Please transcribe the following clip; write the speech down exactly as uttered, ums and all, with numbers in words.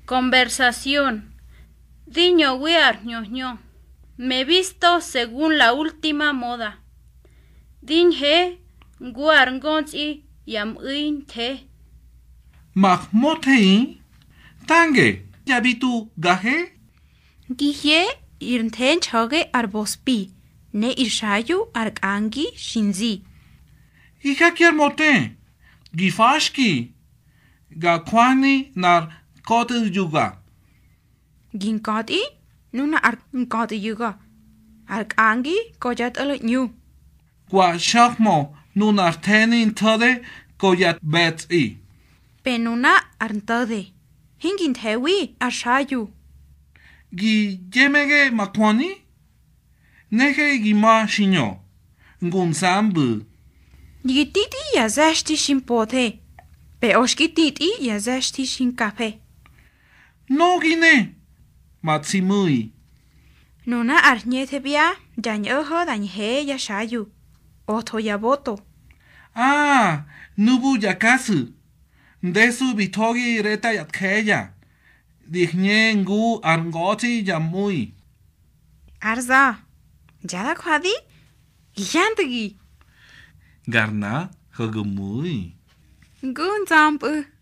Conversación. Di ñöwi ar hñö hñö. Me he visto según la última moda. Di ñhe ngu ar ngötsꞌi ya mꞌu̱i nthe. Ma hmötheꞌi, tange ya bi tu gahe. Gi hye ir nthe nxa̱ge ar bospi, ne ir xayu ar kꞌangi xi nzi. Gi jeki ar möte, gi faxki, ga jwani nꞌar ka̱tꞌu̱yuga. Gi nka̱tꞌi nuna ar nka̱tꞌu̱yuga, ar kꞌangi ko yá tꞌo̱lo ꞌñu. Wa xa̱hmö nunar the̱ni ntho̱de ko ya ꞌbe̱tsꞌi. Pe nuna ar nto̱de, hingi nthe̱wi ar xayu. Gi yemege ma jöni, nege gi ma xiñö, ngu nsambꞌu̱. Gi titꞌi ya ze̱xti xi mpothe, peꞌö xki titꞌi ya ze̱xti xi nkafe. Nogi ne, ma tsi mu̱i. Nuna ar hñethe bia ya ñꞌo̱ho̱ da ñhe ya xayu, otho ya boto. Aa, nubu ya kasu̱, ndesu bi thogi reta ya tjeya, di hñe ngu ar ngötsꞌi ya mꞌu̱i. Ar za, ya da jwadi, gi hyantꞌu̱gi. Gar na, ho̱ gu mu̱i. Ngu nzampꞌu̱.